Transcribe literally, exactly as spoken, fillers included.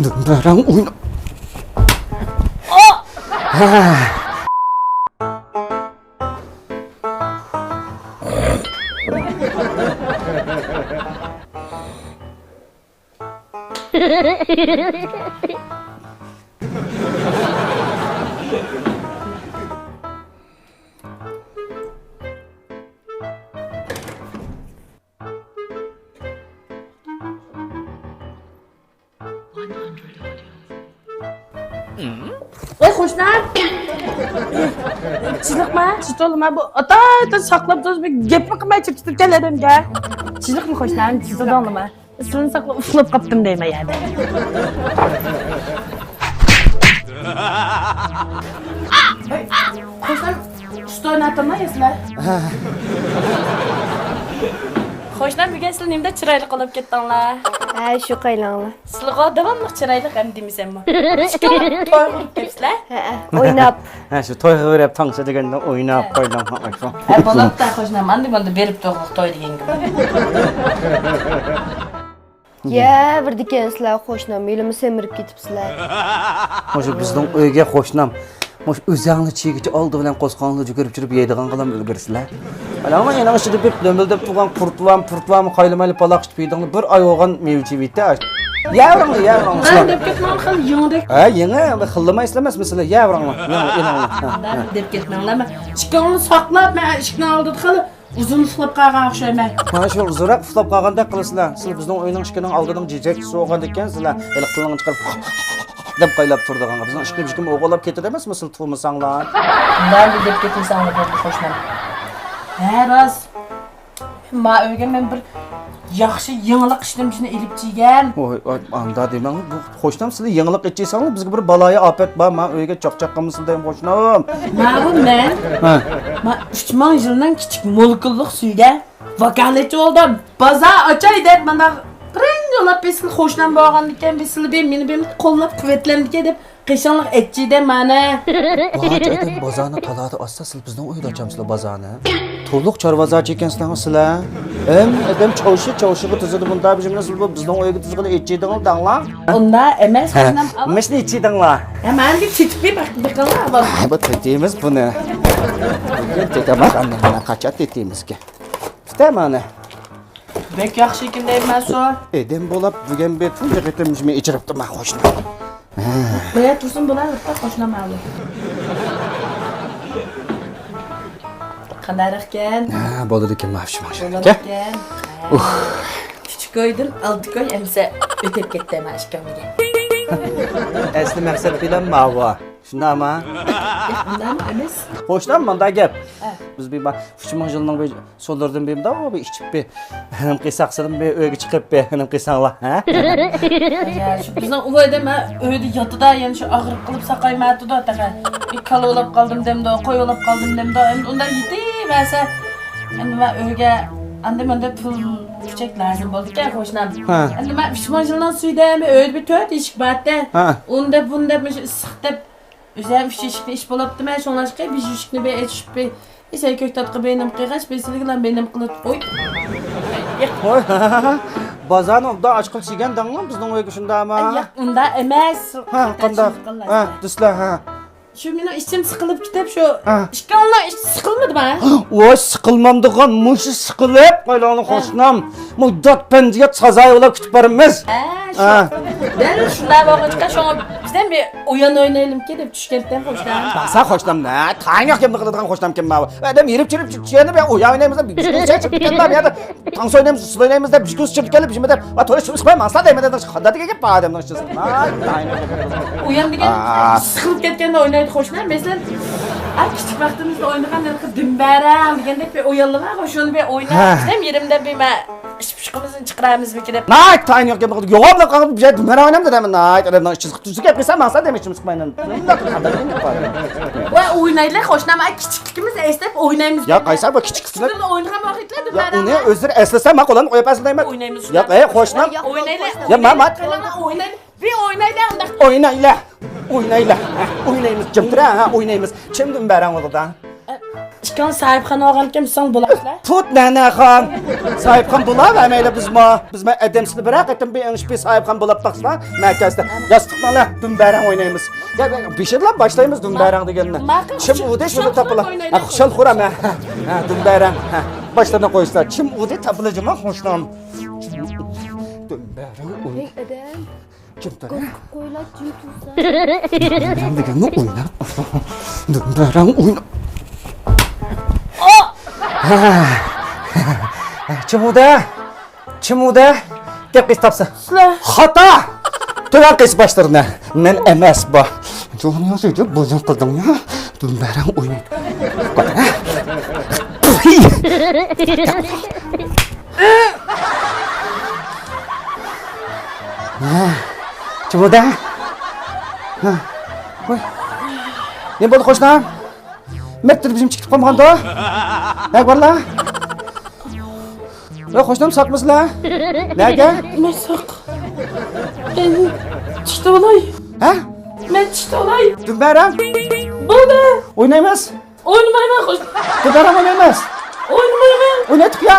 دۈمبەرەڭ ئوينا. ۋاي قوشنام! چىلىقما، چىتولما بۇ ئاتا-ئاتا ساقلاپ تۇرۇپ بىر گەپمۇ قىلماي چىقىپ كەتكەن ئادەمگە. چىلىقما قوشنام، چىتىدىڭلىما؟ سىلىنى ساقلاپ ئۇخلاپ قاپتىم دەيمەن يەنە. قوشنام ئۇستا ئويناۋاتاملا ياسلار. قوشنام بۈگۈن سىلەر نېمىدەك چىرايلىق بولۇپ كەتتىڭلار. ھە، شۇ قايلاڭلار. سىلىغۇ داۋاملىق چىرايلىق ھەم دېمىسەممۇ. ئىككىڭلار تويغا بېرىپ كەپسىلەر. ھەئە، ئويناپ. ھە، شۇ تويغا بېرىپ تاڭشا دېگەندە ئويناپ قايلاڭ. ھە، بولۇپتا قوشنام، ئاندىن ماندىن بېرىپ تۇرغۇق توي دېگەن گېپىڭ. يە، بىردىكەنسىلەر قوشنام، ھېلىمۇ سەمرىپ كېتىپسىلەر. مۇشۇ بىزنىڭ ئۆيگە قوشنام، مۇشۇ ئۆزەڭنى چىگىچە ئالدى بىلەن قورسىقىڭلارنى جۈگۈرۈپ چۈرۈپ يەيدىغانغىلا ئۈلگۈرىسىلەر. ئالاڭلار ئېنىڭ ئىچىدە بىر لۆمۈلدەپ تۇرغان قۇرت بارمۇ، قايلىمايلا پالاق ئىچىپ يېدىڭلار، بىر ئاي بولغان مېۋە چىۋىتى. يەۋېرىڭلار، يەۋېرىڭلار. ھە، دەپ كەتمەڭ، خېلى يېڭىدەك. ھە، يېڭى، خىللىمايسىلەر ئەمەسمۇ سىلەر، يەۋېرىڭلار. ئېلىڭلار. دەپ كەتمەڭلار، مەن ئىشىكىڭلارنى ساقلاپ، مەن ئىشىكنىڭ ئالدىدا خېلى ئۇزۇن ئۇخلاپ قالغان ئوخشايمەن. مانا شۇ ئۇزۇنراق ئۇخلاپ قالغاندەك قىلىسىلەر. سىلەر بىزنىڭ ئۆينىڭ ئىشىكىنىڭ ئالدىدىڭ جېجەكچىسى بولغاندىكەنسىلەر. ھېلىقى تىلىڭنى چىقىرىپ دەپ قايلاپ تۇرىدىغانغا. بىزنىڭ ئىشىكنى بىر كىم ئوغرىلاپ كېتىدۇ ئەمەسمۇ سىلەر تۇرمىساڭلار؟ مۇنداق دەپ كەتمىسەڭلار بولدى قوشنام. ھە، راست. ما ئۆيگە مەن بىر ياخشى يېڭىلىق ئىشلىمىشىنى ئېلىپ چىگەن. ۋاي، ۋاي، ئاندا دېمەڭ، بۇ قوشنام سىلەر يېڭىلىق ئېچىساڭلار، بىزگە بىر بالايىئاپەت بار، ما ئۆيگە چاقچاق قىلمىسىلا دەيمەن قوشنام. ماۋۇ مەن، ھە. ما ئۈچ مىڭ يىلنىڭ كىچىك مولېكۇللۇق سۈيىدە ۋاكالەتچى بولدۇم. بازار ئاچاي دەپ مانا رەڭ يوللاپ بېسىل قوشنام بولغاندىكەن، بېسىل بىر مېنى بىر قوللاپ قۇۋۋەتلەمدىكەن دەپ قېشىڭلىق ئەتچى دە مانا. بۇ ئادەم بازارنى تالادا ئاچسا، سىلەر بىزنىڭ ئۆيدە ئاچامسىلەر بازارنى؟ تولۇق چارۋازاچى ئىكەنسىلەر سىلەر. ھەم ئادەم چاۋشى، چاۋشىغا تىزىدۇ بۇنداق بىر جۈملە، سىلەر بىزنىڭ ئۆيگە تىزغىلى ئېچىدىڭلار داڭلار. ئۇنداق ئەمەس، ھە، قىزنام، ئاۋۇ مىشنى ئېچىدىڭلار. ھە، ماڭا كېتىپ بېقىڭلار، ئاۋۇ. ھە، بۇ تېتىيمىز بۇنى. بۈگۈن تېتەمەك، ئاندىن مانا قاچان تېتىيمىزكى. پۈتە مانا. بەك ياخشى ئىكەن دەيمەن سۇ. ئادەم بولاپ بۈگۈن بىر تۇنجى قېتىم مېنى ئېچىرىپتۇ مانا قوشنا. بۇيا تۇرسۇن بولار، قوشنام ھالى. قانداقراقكەن؟ ھە، بولىدىكەن، مانا شۇ مانا شۇ. بولىدىكەن. ئۇھ. ئۈچ كويدىن ئالتە كوي ئەمسە ئۆتۈپ كەتتى مانا ئىككىڭلىگە. ئەسلى مەقسەت پىلان ماۋۇ. شۇنداقمۇ؟ ئۇنداقمۇ ئەمەس. قوشنام، مۇنداق گەپ. ھە. بىز بىر ما-، ئۈچ مىڭ يىلنىڭ بىر سۇلىرىدىن بىر مۇنداق بىر ئىچىپ بىر ھېنىم قىلساقسىدىن بىر ئۆيگە چىقىپ بىر ھېنىم قىلساڭلار، ھە؟ يا، شۇ بىزنىڭ ئۇ ئادەم، ھە، ئۆيدە ياتىدا، يەنە شۇ ئاغرىق قىلىپ ساقايمايتىدۇ تېخى. بىر كالا بولاپ قالدىم دەمدۇ، قوي بولاپ قالدىم دەمدۇ. ئەمدى ئۇنداق يېتىۋەرسە، ئەمدى مەن ئۆيگە ئاندىن مۇنداق پۇل كۈچەك لازىم بولىدىكەن، قوشنام. ھە. ئەمدى مەن ئۈچ مىڭ يىلنىڭ سۈيىدە ئۆيدە بىر تۆت ئىشىك بارتى. ھە. ئۇنى دەپ، بۇنى دەپ، مۇشۇ ئىسسىق دەپ، ئۆزۈم ئۈچ ئىشىكنى ئىچىپ بولۇپتىمەن، شۇڭلاشقا بىر ئىشىكنى بىر ئېچىشىپ، بىر سەي كۆكتاتقا بىنىم قىلغاچ، بىسىلگىلا بىنىم قىلىپ، ئوي. ۋاي، بازارنى ئوبدان ئاچقىلى چىگەن دەڭلار بىزنىڭ ئۆيگە شۇنداقمۇ؟ ياق، ئۇنداق ئەمەس. ھە، قانداق؟ ھە، دېسىلە، ھە. شۇ مېنىڭ ئىچىم سىقىلىپ كېتىپ، شۇ ھە. ئىككىڭلار ئىچى سىقىلمىدىما؟ ۋاي، سىقىلمامدىغان، مۇشۇ سىقىلىپ، قايلاڭلار ھە. قوشنام. مۇددەت پەنجىگە سازايىۋالاپ كۈتۈپ بارىمىز. ھە، شۇ. ھە. دەل شۇنداق بولغاچقا، شۇڭا بىزدىن بىر ئويۇن ئوينايلىمىكى دەپ چۈشكەنتىم قوشنام. باسا قوشنام، نە؟ تايىنى يوق گەپنى قىلىدىغان قوشنام كىم ماۋۇ؟ ئادەم ھېرىپ چىرىپ چۈشكەندە بىر ئويۇن ئوينايمىز، بىر چېچىپ كەتكەندە بىر يەردە تاڭ سوينايمىز، سۇ سوينايمىز دەپ، بىكۈس چىرىپ كېلىپ، يېمە دەپ، ۋا تولا شۇ ئىسماي ماسلا دەيمەن دېدىڭ، قانداق دېگەن گەپ بار ئادەمنىڭ ئىچىدە؟ ئويۇن دېگەن ئا. سىقىلىپ كەتكەندە ئوينايدۇ قوشنام. مەسىلەن، ئا، كىچىك ۋاقتىمىزدا ئوينىغان ھېلىقى دۈمبەرەڭ دېگەندەك بىر ئويۇنلار بارغۇ، شۇنى بىر ئويناپ، ھە. بىزدىن يېرىمدە بىر مە-، ئىش پۇشقىمىزنى چىقىرامىزمىكىن دەپ. ناھايىتى تايىنى يوق گەپ قىلدى. يوغان بىلەن قالغان بىر يەردە دۈمبەرەڭ ئوينامدۇ دەيمەن، ناھايىتى ئادەمنىڭ ئىچى سىقىپ تۇرسا گەپ قىلسا ماسلا دەيمەن، ئىچىمنى سىقمايمەن. ۋە ئوينايلى قوشنام، ئا، كىچىكلىكىمىز ئەسلەپ ئوينايمىز. يا قايسا بۇ كىچىك ئۇسۇلدا ئوينىغان ۋاقىتلار يا، ئۇنى دۇمبەرەڭ. ئۆزلىرى ئەسلىسە، ما قولىنى قويۇپ ئەسلەيمەن. ئوينايمىز. يا، ئە، قوشنام. يا، ئوينايلى. يا، ما، ما. قېنى ئوينايلى. بىر ئوينايلى ئۇنداق. ئوينايلى. ئوينايمىز. جىم تۇرە، ھە، ئوينايمىز. كىم دۈمبەرەڭ بولىدۇ؟ ئە. ئىككىڭ ساھىبخان بولغانكەن، ساڭ بولاشلا. پۇت نەنەخان. ساھىبخان بولاۋەرمەيلى بىزمۇ. بىزمۇ ئادەمسىلى بىرەر قېتىم بىر ئېڭىشىپ ساھىبخان بولاپ باقسىلا، مەركەزدە. ياستۇقنى ئالا، دۈمبەرەڭ ئوينايمىز. يا، بېشىدىلا باشلايمىز دۈمبەرەڭ دېگەننى. ماقۇل، كىم خۇشال-، ئۇدى شۇنى خۇشال تاپىلا. ئوينايلى. ھە، خۇشال خۇرام، ھە. ھە، دۈمبەرەڭ. ھە، باشلىرىنى قويسىلا. كىم ئۇدى تاپىلا جۇما قوشنام. دۈمبەرەڭ ئوينايمىز. ھەي، ئادەم. جىم تۇر. قويلا، جىم تۇرسا. دۈمبەرەڭ دېگەننى ئوينا. دۈمبەرەڭ ئوينا. چىمۇدە. چىمۇدە. گەپ قىلسا تاپسا. سىلە. خاتا. تۆۋەن قىلسا باشلىرىنى. مەن ئەمەس بۇ. جۇنىيا سۆيدۈپ بۇزۇن قىلدىڭ يا. دۈمبەرەڭ ئوينا. ھە، چىمۇدە. ھە. ۋاي. نېمە بولدى قوشنام؟ مەكتەپ بىزىم چىقىپ قالمىغاندۇ؟ ھە، بارلا. ۋاي قوشنام ساقمىسىلا؟ نەگە؟ مەن ساق. مەن چىقتى بولاي. ھە؟ مەن چىقتى بولاي. دۈمبەرەڭ. بولدى. ئوينايمىز. ئوينىمايمەن، خوش. دۈمبەرەڭ ئوينايمىز. ئوينىمايمەن. ئوينايتتۇق يا.